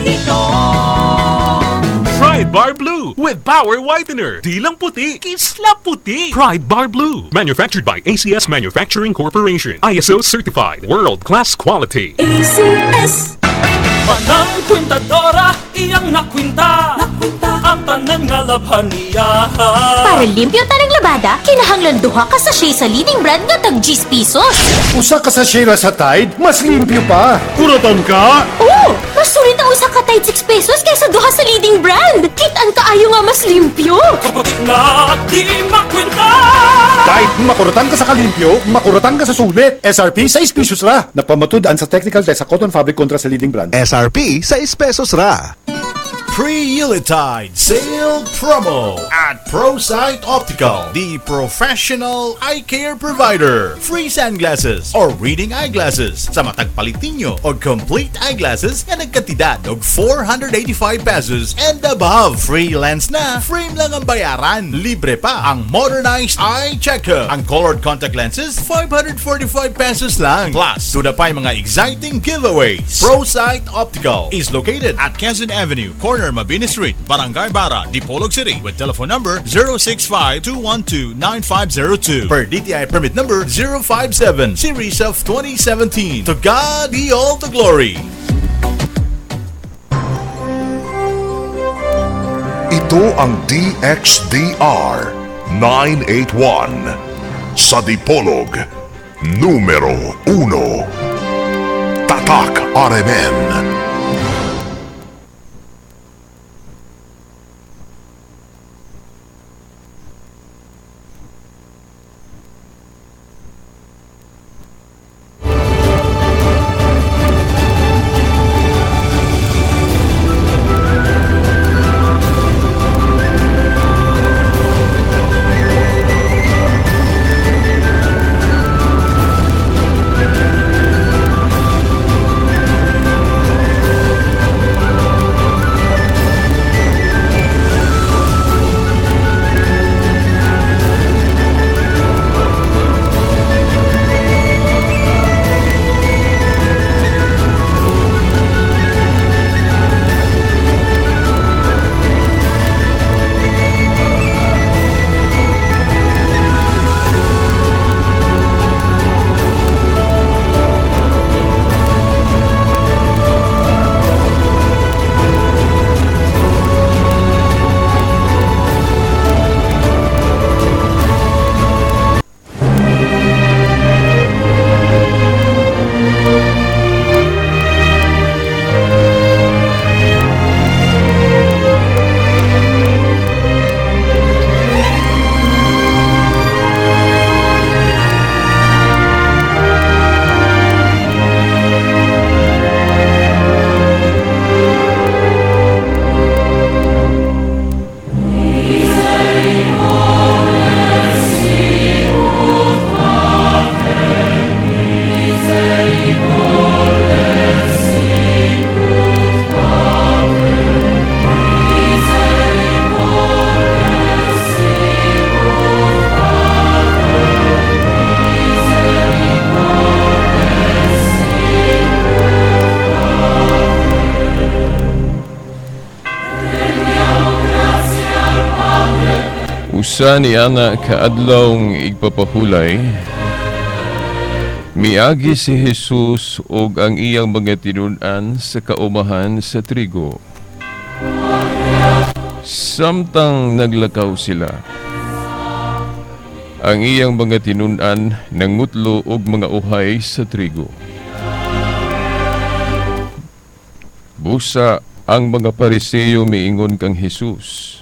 Espiritu. Pride Bar Blue with Power Whitener. Di lang puti, kislap puti. Pride Bar Blue. Manufactured by ACS Manufacturing Corporation. ISO certified. World-class quality. ACS. Manang kwintadora, iyang nakwinta. Nakwinta. Ang tanan nga labhan niya. Para limpyo tanang labada, kinahanglan duha ka sachet sa leading brand nga tag 10 pesos. Usa ka sachet ra sa Tide, mas limpyo pa. Kuratan ka? Oo! Mas sulit ang usa ka Tide 6 pesos kaysa duha sa leading brand. Kit-an kaayo nga mas limpyo. Kaputi nga di makwinta. Tide, makuratan ka sa kalimpyo, makuratan ka sa sulit. SRP, 6 pesos ra. Napamatud-an sa technical test sa cotton fabric kontra sa leading brand. SRP 6 pesos ra. Pre-Yuletide Sale Promo at ProSight Optical, the professional eye care provider. Free sunglasses or reading eyeglasses sa matag palit ninyo o complete eyeglasses nga nagkantidad og 485 pesos and above. Free lens na, frame lang ang bayaran. Libre pa ang modernized eye checkup. Ang colored contact lenses, 545 pesos lang. Plus, tuna pa yung mga exciting giveaways. ProSight Optical is located at Quezon Avenue, corner Mabini Street, Barangay Barra, Dipolog City, with telephone number 065-212-9502. Per DTI permit number 057, series of 2017. To God be all the glory. Ito ang DXDR 981 sa Dipolog, numero 1. Tatak RMN. Usa ni ana kaadlawng igpapahulay, miagi si Jesus og ang iyang mga tinun-an sa kaumahan sa trigo. Samtang naglakaw sila, ang iyang mga tinun-an nangutlo og mga uhay sa trigo. Busa ang mga Pariseo miingon kang Jesus,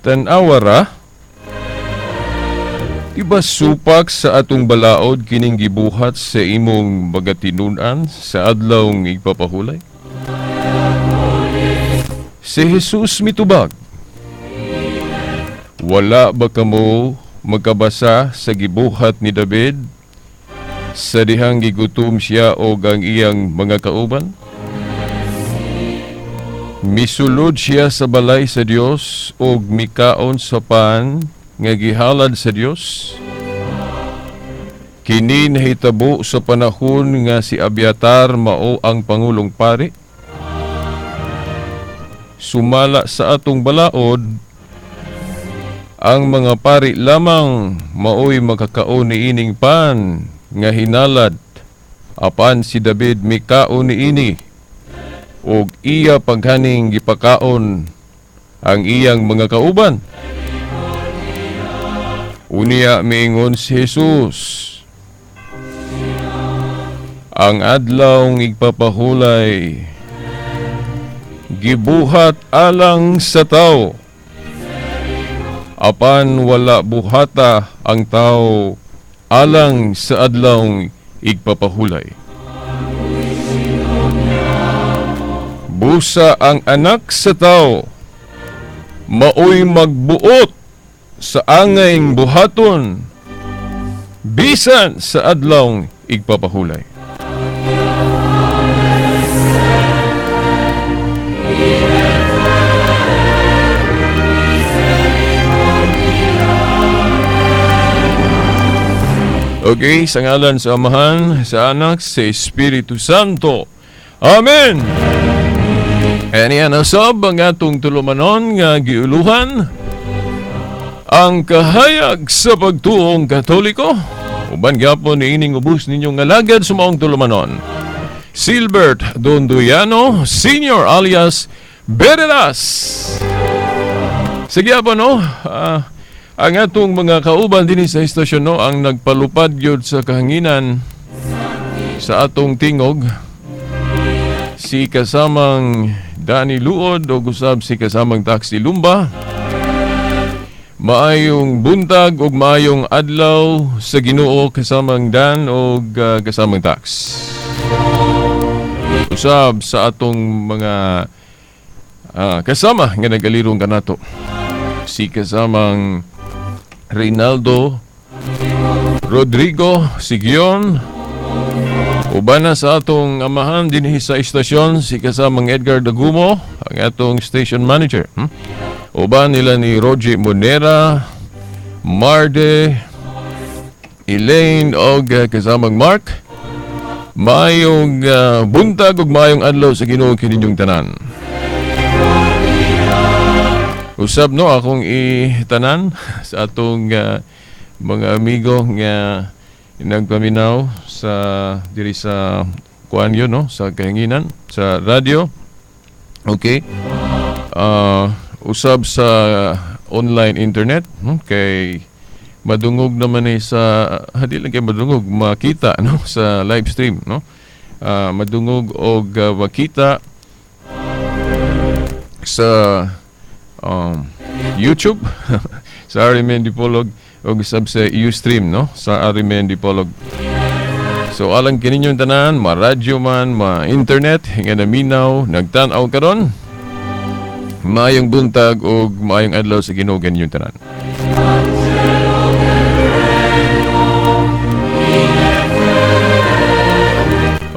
"Tan-awa ra, iba supak sa atong balaod kining gibuhat sa imong mga tinun-an sa adlawng igpapahulay?" Si Jesus mitubag, "Wala ba kamo magkabasa sa gibuhat ni David sa dihang gigutom siya og ang iyang mga kauban? Misulod siya sa balay sa Dios og mikaon sa pan nga gihalad sa Dios. Kini nahitabo sa panahon nga si Abiatar mao ang pangulong pari. Sumala sa atong balaod, ang mga pari lamang maoy makakaon niining pan nga hinalad, apan si David mikaon niini og iya paghaning gipakaon ang iyang mga kauban. Unya miingon si Jesus, ang adlawng igpapahulay gibuhat alang sa tao, apan wala buhata ang tao alang sa adlawng igpapahulay. Busa ang anak sa tao maoy magbuot sa angayng buhaton bisan sa adlawng igpapahulay. Okay, sa ngalan sa Amahan, sa Anak, sa Espiritu Santo. Amen! Ayan yan, asab ang atong tulumanon nga giuluhan ang kahayag sa pagtuong Katoliko. Uban gyapon niining ubos ninyong alagad sa maong tulumanon, Silbert Dondoyano Senior alias Berelas. Sige po, no? Ang atong mga kauban dinhi sa istasyon, no, ang nagpalupad gyud sa kahanginan sa atong tingog, si kasamang Danny Luod o usab si kasamang Taxi Lumba. Maayong buntag ug maayong adlaw sa Ginoo, kasamang Dan og kasamang Tax. Usab sa atong mga kasama nga nagalirong kanato, si kasamang Reynaldo Rodrigo Sigion. Uban na sa atong amahan dinhi sa istasyon, si kasamang Edgar Dagumo, ang atong station manager. Uban nila ni Roger Monera, Marde, Elaine og kasamang Mark. Maayong buntag ug maayong adlaw sa Ginoo kininyong tanan. Usab, no, akong itanan sa atong mga amigo nga nagpaminaw sa diri sa kuan yun, no, sa kahanginan sa radyo. Okay. Usab sa online internet, kay madungog naman eh sa di lang kay madungog, makita, no, sa live stream, no. Madungog og makita sa YouTube sa Arimen Dipolog og usab sa Ustream, no, sa Arimen Dipolog. So alang kininyong tanan, ma-radyo man, ma-internet nga naminaw, nagtan-aw karon, maayong buntag og maayong adlaw sa Ginoo kaninyong tanan.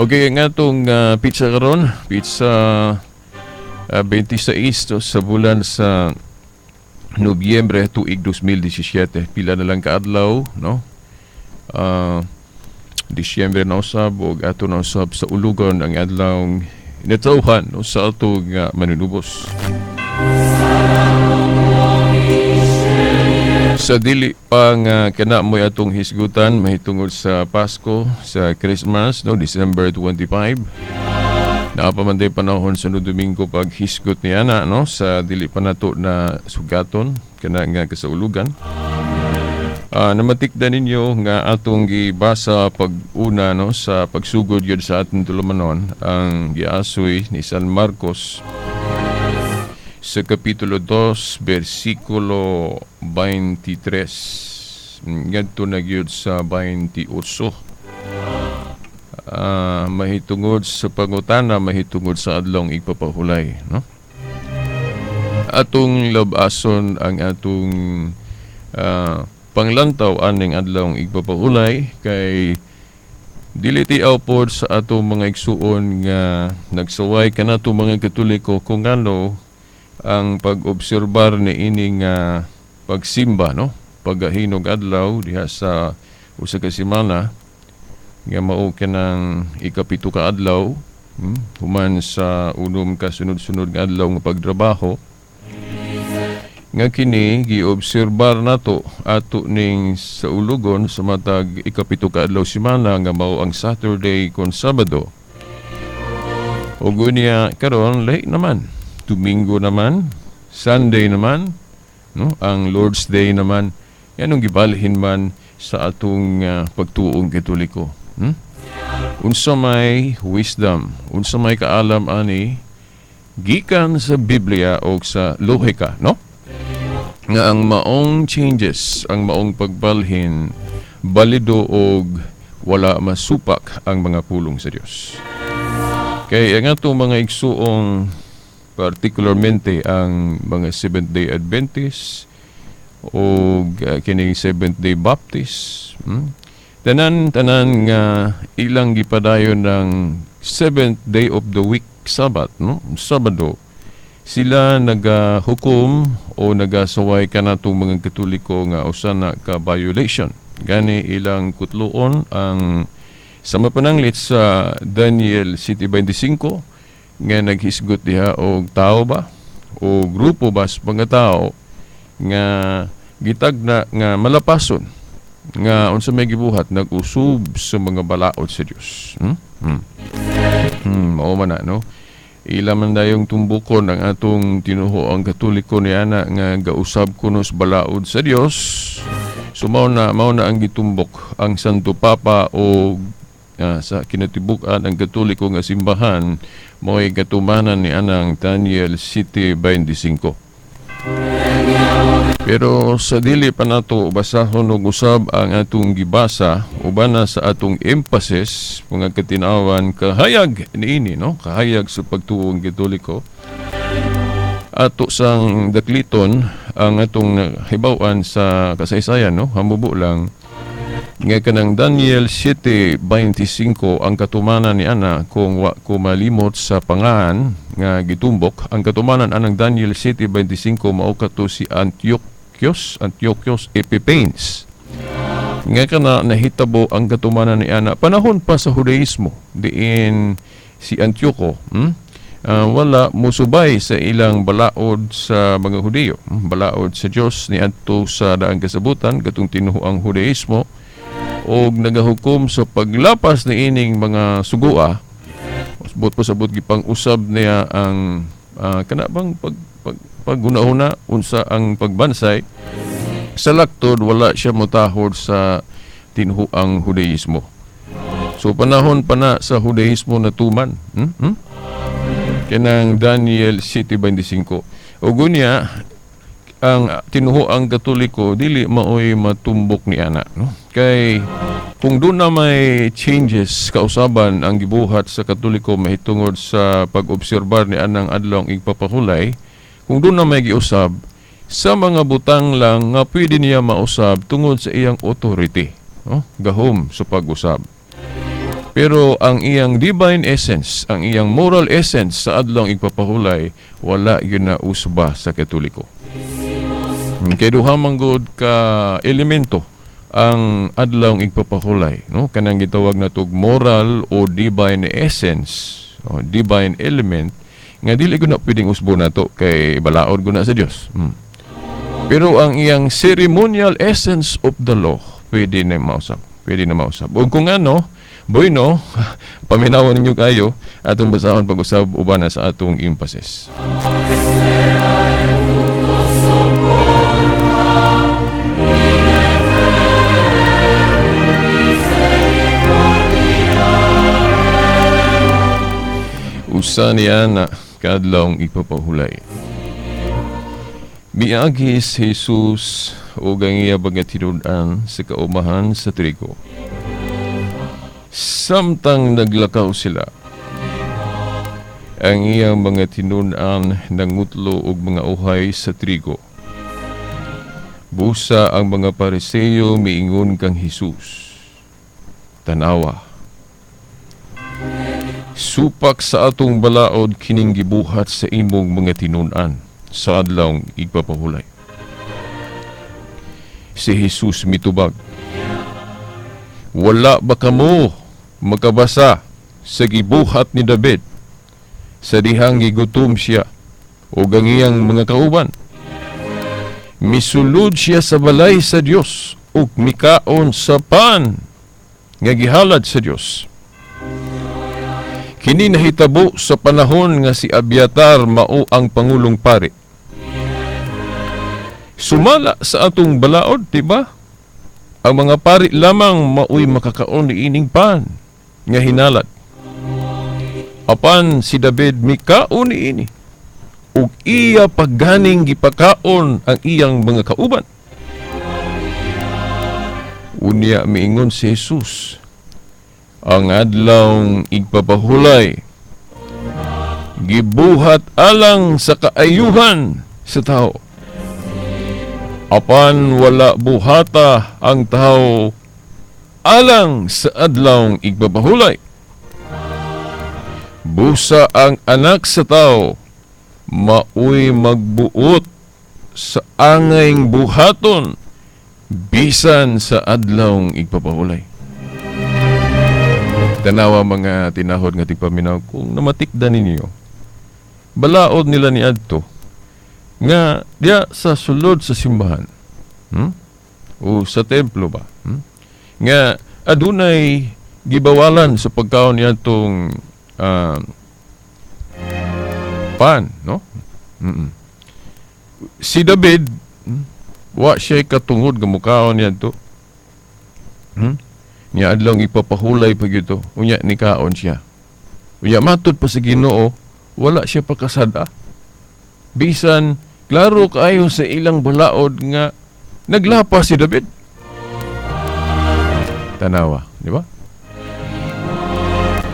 Okay, nga itong pizza karon, pizza 26 to, sa bulan sa Nobyembre tuig 2017. Pila na lang kaadlaw, no? Disyembre na usab ug ato na usab sa ulugon ang adlawng natawhan, no, sa atong manunubos. Sa dili pa nga kana mo'y atong hisgutan mahitungod sa Pasko, sa Christmas, no, December 25. Naapamanday panahon sa Domingo pag hisgot ni ana, no, sa dili pa nato na sugaton kana nga kasaulugan. Namatikda ninyo nga atong gibasa pag-una, no, sa pagsugod gyud sa atong tulumanon ang giasoy ni San Marcos sa Kapitulo 2, versikulo 23 ngadto na gyud sa 28. Mahitungod sa pangutana, mahitungod sa adlong igpapahulay, no? Atong labason ang atong panglantaw aning adlong igpapahulay kay dili tiaw pod sa atong mga igsuon nga nagsuway kanato mga Katoliko kung ano ang pag-obserbar ni ining pagsimba, no, paghahinog adlaw diha sa usa ka semana. Nga mao kanang 7 ka adlaw, human sa 6 ka sunod-sunod nga adlaw nga pagtrabaho. Nga kini giobserbar nato ato ning sa ulugon sa matag 7 ka adlaw semana nga mao ang Saturday kon Sabado. Ug unya karon lahi naman, Domingo naman, Sunday naman, no, ang Lord's Day naman, yanong gibalhin man sa atong pagtuong Katoliko. Unsa may wisdom, unsa may kaalam ani gikan sa Biblia o sa lohika, no? Nga ang maong changes, ang maong pagbalhin, balido og wala masupak ang mga pulong sa Dios. Kay ang atong mga igsuong, particularmente ang mga Seventh-day Adventist o kining Seventh-day Baptist, tanan-tanan nga ilang gipadayon ng seventh day of the week Sabbath, no? Sabado, sila nagahukom o nagasaway kanatong mga Katoliko nga usa na ka violation. Gani ilang kutloon ang sa mapananglit sa Daniel 7:25 nga naghisgot diha og tao ba o grupo ba sa mga tao nga gitagna nga malapason nga unsa may gibuhat nag-usub sa mga balaod sa Dios. Mao man na, no? Ila man dayong tumbukon ang atong tinuho ang Katoliko ni ana nga gausab kuno sa balaod sa Dios. So mao na ang gitumbok ang Santo Papa o sa kinatibuk-an ang Katoliko nga simbahan mo'y katumanan ni anang Daniel 7:25. Pero sa dili pa nato basahon og usab ang atong gibasa uban na sa atong emphasis mga katinawan kahayag niini, no, kahayag sa pagtuong Katoliko. Ato sang dakliton ang atong hibaw-an sa kasaysayan, no, hamubo lang nga kanang Daniel 7:25 ang katumanan ni ana kung wa ko malimot sa pangan nga gitumbok ang katumanan anang Daniel 7:25 mao kato si Antiochus Epiphanes nga kana nahitabo ang katumanan ni ana panahon pa sa Judaismo diin si Antioco wala musubay sa ilang balaod sa mga Hudiyo, balaod sa Dios ni adto sa daang kasabutan katong tinuo ang Judaismo og nagahukom sa paglapas ni ining mga sugua. Sabot po sabot gipang-usab niya ang kana bang pag-hunahuna unsa ang pagbansay sa laktod wala siya motahod sa tinuoang Judaismo. So panahon pa na sa Judaismo natuman. Kanang Daniel 7:25. Ug unya ang tinuoang Katoliko dili maoy matumbok ni ana, no? Kay kung doon na may changes kausaban ang gibuhat sa Katoliko mahitungod sa pag-obserbar ni anang adlaw ang igpapahulay, kung doon na may giusab sa mga butang lang nga pwede niya mausab tungod sa iyang authority, no? Gahom sa pag-usab. Pero ang iyang divine essence, ang iyang moral essence sa adlaw ang igpapahulay, wala yun na usba sa Katoliko. Kay duha man gud ka elemento ang adlaw igpapahulay, no? Kanang gitawag natog moral o divine essence o divine element nga dili gud na pwedeng usbo nato kay balaod gud na sa Dios. Pero ang iyang ceremonial essence of the law pwede na mausab, pwede na mausab. Ug kung ano, bueno, paminawon ninyo kayo atong basahon pag-usab uban na sa atong emphasis. Usa niya na kaadlawng ipapahulay. Miagi si Jesus ug ang iya mga tinud-an sa kaumahan sa trigo. Samtang naglakaw sila, ang iyang mga tinud-an nangutlo og mga uhay sa trigo. Busa ang mga Pariseo miingon kang Jesus, tanawa, supak sa atong balaod kining gibuhat sa imong mga tinun-an sa adlawng igpapahulay. Si Jesus mitubag, wala ba kamo makabasa sa gibuhat ni David sa dihang gigutom siya ug ang iyang mga kauban? Misulod siya sa balay sa Dios ug mikaon sa pan nga gihalad sa Dios. Kini nahitabo sa panahon nga si Abiatar mao ang pangulong pari. Sumala sa atong balaod, di ba? Ang mga pari lamang maoy makakaon niining pan nga hinalad. Apan si David mikaon niini ug iya pagganing gipakaon ang iyang mga kauban. Unya miingon si Jesus, ang adlawng igpapahulay gibuhat alang sa kaayuhan sa tao. Apan wala buhata ang tao alang sa adlawng igpapahulay. Busa ang anak sa tao maoy magbuot sa angayng buhaton bisan sa adlawng igpapahulay. Tanawa mga tinahod nga tigpaminaw, kung namatikdan ninyo, balaod nila ni adto nga diya sa sulod sa simbahan, o sa templo ba, nga adunay gibawalan sa pagkaon niadtong pan, no? Si David, wa siya katungod nga mukaon niadto. Niya adlong ipapahulay pag ito, unya nikaon siya. Unya matud pa sa Ginoo, wala siya pakasada. Bisan klaro kaayo sa ilang balaod nga naglapas si David. Tanawa, di ba?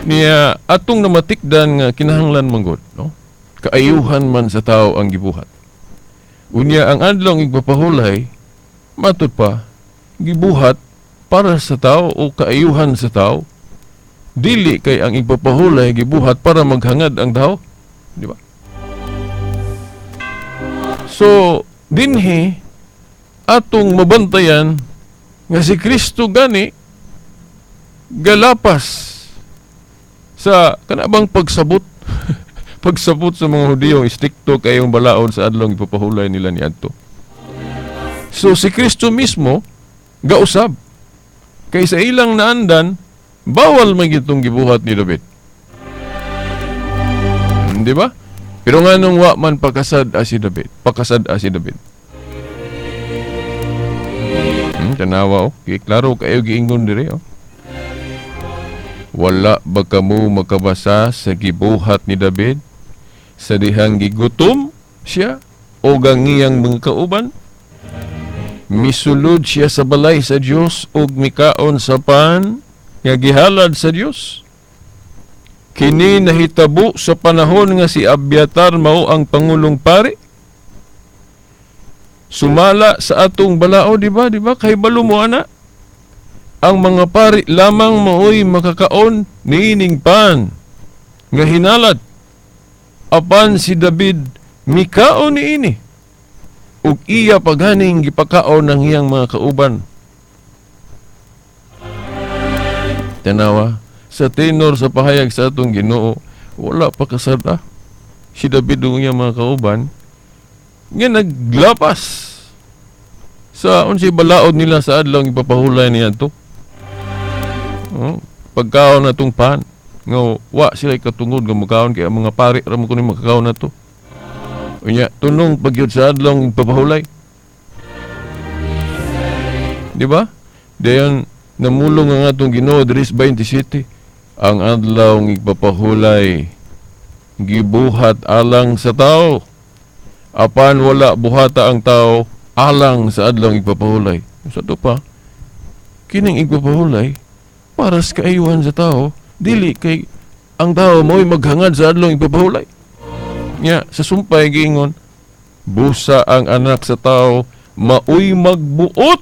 Niya atong namatikdan nga kinahanglan manggod, no? Kaayuhan man sa tao ang gibuhat. Unya ang adlong igpapahulay, matud pa gibuhat para sa tao o kaayuhan sa tao. Dili kay ang igpapahulay gibuhat para maghangad ang tao, di ba? So dinhi atong mabantayan nga si Kristo gani galapas sa kanabang pagsabot pagsabot sa mga Hudiyo, istrikto kayong balaod sa adlong ipapahulay nila niadto. So si Kristo mismo gausab kay sa ilang naandan bawal man gitong gibuhat ni David. Di ba? Pero nganong wa man pakasad si David, pakasad si David. Tanawa oh, klaro kayo giingon diri oh. Wala ba kamo makabasa sa gibuhat ni David sa dihang gigutom siya o ang iyang mga kauban? Misulod siya sa balay sa Dios ug mikaon sa pan nga gihalad sa Dios. Kini nahitabo sa panahon nga si Abiatar mao ang pangulong pari. Sumala sa atong balao, di ba? Di ba? Kay balo mo ana. Ang mga pari lamang maoy makakaon niining pan nga hinalad. Apan si David mikaon niini ug iya paghaning gipakaon ng iyang mga kauban. Tanawa sa tenor sa pahayag sa atong Ginoo, wala pa kasada si David ug iyang mga kauban nga naglapas sa unsay balaod nila sa adlawng ipapahulay niya to. Pagkaon na itong pan nga wa sila katungod nga mukaon kay ang mga pari ra mo kuno makakaon na to. Unya tunong pagyud sa adlawng ipapahulay. Di ba? Dayon namulong ang atong Ginoo diri sa 27, ang adlawng ipapahulay gibuhat alang sa tao, apan wala buhata ang tao alang sa adlawng igpapahulay. Sa to pa, kining igpapahulay para sa kaayuhan sa tao, dili kay ang tao mo'y maghangad sa adlawng igpapahulay. Nya sa sumpay giingon, busa ang anak sa tao maoy magbuot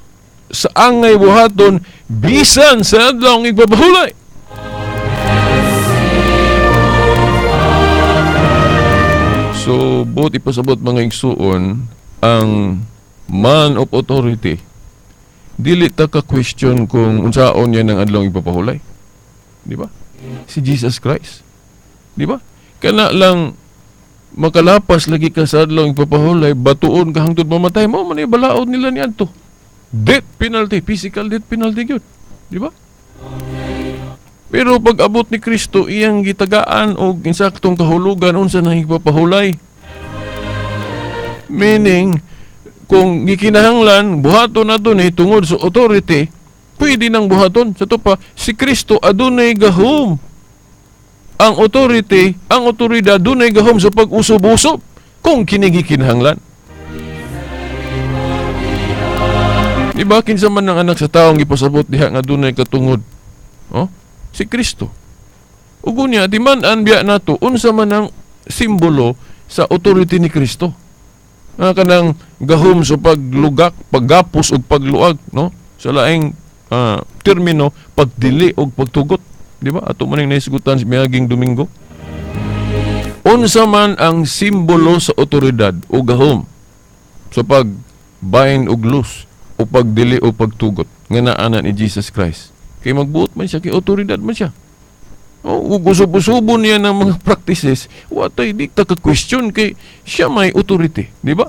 sa angay buhaton bisan sa adlawng igpapahulay. So buot ipasabot mga igsuon, ang man of authority dili ta ka question kung unsaon yan ang adlawng ipapahulay. Di ba? Si Jesus Christ. Di ba? Kana lang makalapas lagi ka sa adlaw ipapahulay, batuon ka hangtod mamatay mo man balaod nila niadto. Death penalty, physical death penalty gyud. Di ba? Pero pag abot ni Kristo, iyang gitagaan og insaktong kahulugan unsa nang ipapahulay. Meaning, kung gikinahanglan buhaton nato ni tungod sa authority, pwede nang buhaton. Sa to pa, si Kristo adunay gahom. Ang authority, ang otoridad dunay gahom sa pag-usob-usob kung kini gikinahanglan. Di ba kinsa man ang anak sa taong gipasabot diha nga dunay katungod? Oh, si Kristo. Ug unya timan-an biya nato unsa man ang simbolo sa authority ni Kristo. Nga kanang gahom sa paglugak, paggapos ug pagluag, no? Sa laing termino, pagdili ug pagtugot, di ba? Ato man ning nahisgutan sa miaging Domingo. Unsa man ang simbolo sa otoridad o gahom sa pag-bind og loose o pagdili o pagtugot nga naa na ni Jesus Christ. Kay magbuot man siya, kay otoridad man siya. O, ug usub-usubon niya ng mga practices, watay di ta ka-question kay siya may authority, di ba?